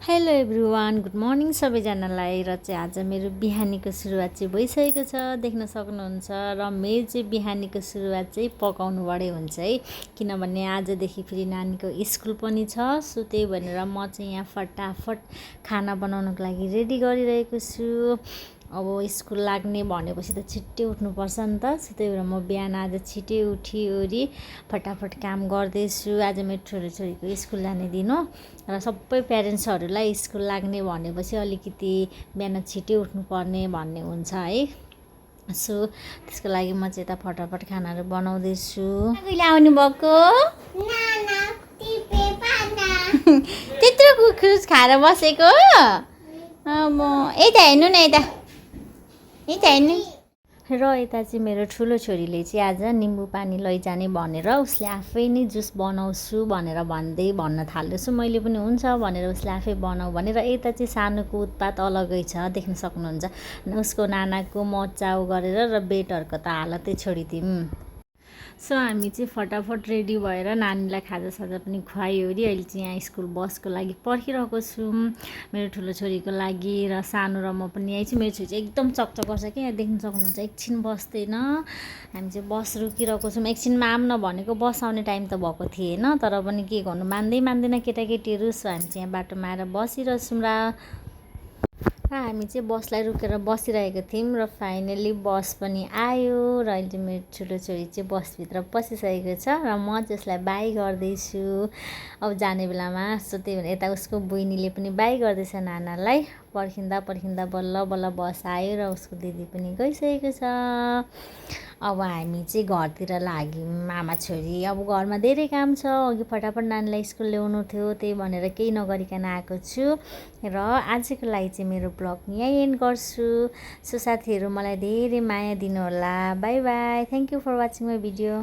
Hello everyone, good morning सबैजनालाई। र चाहिँ आज मेरो बिहानीको सुरुवात चाहिँ भइसकेको छ, देख्न सक्नुहुन्छ। र मेरो चाहिँ बिहानीको सुरुवात चाहिँ पकाउनुबाटै हुन्छ है, किनभने आजदेखि फेरि नानीको स्कुल पनि छ। सो त्यही भनेर म चाहिँ यहाँ फटाफट खाना बनाउनको लागि रेडी गरिरहेको छु। अब स्कुल लाग्ने भनेपछि त छिट्टै उठ्नुपर्छ नि त। सो त्यही भएर म बिहान आज छिट्टै उठिओरि फटाफट काम गर्दैछु। आज मेरो ठुलो छोरीको स्कुल जाने दिन हो र सबै प्यारेन्ट्सहरूलाई स्कुल लाग्ने भनेपछि अलिकति बिहान छिट्टै उठ्नुपर्ने भन्ने हुन्छ है। सो त्यसको लागि म चाहिँ यता फटाफट खानाहरू बनाउँदैछु। कहिले आउनु भएको? त्यत्रो कुकुर खाएर बसेको अब यता हेर्नु न, यता हेर्नु। र यता चाहिँ मेरो ठुलो छोरीले चाहिँ आज निम्बु पानी लैजाने भनेर उसले आफै नै जुस बनाउँछु भनेर भन्न थालेछु। मैले पनि हुन्छ भनेर उसले आफै बनाऊ भनेर। यता चाहिँ सानोको उत्पात अलगै छ, देख्न सक्नुहुन्छ। उसको नानाको मचाउ गरेर र बेडहरूको त हालतै छोडिदिउँ। सो हामी चाहिँ फटाफट रेडी भएर नानीलाई खाजासाजा पनि खुवाइओरि अहिले चाहिँ यहाँ स्कुल बसको लागि पर्खिरहेको छु मेरो ठुलो छोरीको लागि। र सानो र म पनि यहीँ चाहिँ मेरो छोरी चाहिँ एकदम चकचक गर्छ कि, यहाँ देख्न सक्नुहुन्छ। एकछिन बस्दैन, हामी चाहिँ बस रोकिरहेको छौँ। एकछिनमा आउँ न भनेको बस आउने टाइम त भएको थिएन, तर पनि के गर्नु, मान्दैन केटाकेटीहरू। सो हामी चाहिँ यहाँ बाटोमा आएर बसिरहेछौँ र हामी चाहिँ बसलाई रोकेर बसिरहेको थियौँ। र फाइनली बस पनि आयो र अहिले मेरो ठुलो छोरी चाहिँ बसभित्र पसिसकेको छ र म चाहिँ उसलाई बाई गर्दैछु अब जाने बेलामा। सो त्यही भएर यता उसको बहिनीले पनि बाई गर्दैछ नानालाई। पर्खिँदा बल्ल बल्ल बस आयो र उसको दिदी पनि गइसकेको छ। अब हामी चाहिँ घरतिर लाग्यौँ आमा छोरी। अब घरमा धेरै काम छ, अघि फटाफट नानीलाई स्कुल ल्याउनु थियो, त्यही भनेर केही नगरिकन आएको छु। र आजको लागि चाहिँ मेरो ब्लग यहीँ एन्ड गर्छु। सो साथीहरू मलाई धेरै माया दिनुहोला। Bye bye, thank you for watching my video.